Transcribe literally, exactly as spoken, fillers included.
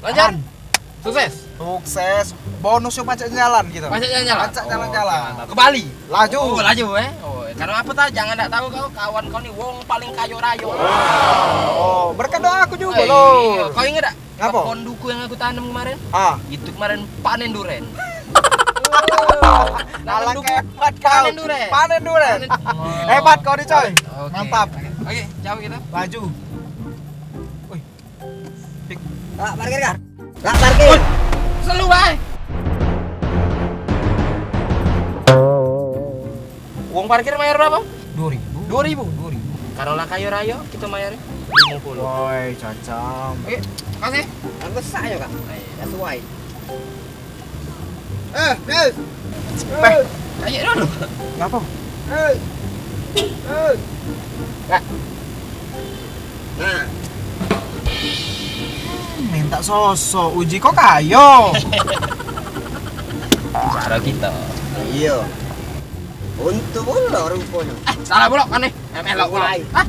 Lancar? Sukses. Sukses. Bonus yo pacak jalan gitu. Pacak jalan-jalan? Pacak jalan-jalan. Oh, ke Bali? Laju. Oh, laju, eh. Oh, karena apa tau? Jangan dak tahu kau, kawan kau ni wong paling kayo rayo. Oh, berkat doa aku juga, Lur. Kau inget dak? Ngapo? Kebon duku yang aku tanam kemarin? Ah. Itu kemarin panen duren. Alah, hebat kau. Panen duren. Panen duren. Panen. Hebat kau ni, coy. Oke. Mantap. Oke, jauh kita. Laju. Wih. Kak, parkir, Kak. Kak, parkir. Woi, selu bae. Uang parkir mayar berapa? Dua ribu. Dua ribu? Dua ribu. Kalau lah kayo rayo, kita mayar lima puluh. Woi, cacam. Oke, kasih. Kan besak ya, Kak? Ayo. Sesuai. Eh, Nil. Peh. Ayo dulu. Ngapo? Eh. Eh. Nah. Nah. Hmm, minta sosok, uji kok kayo. Baru kita. Iya. Untuk pula rupanya. Eh, salah bolok kan nih? Melok bolok. Wai. Hah?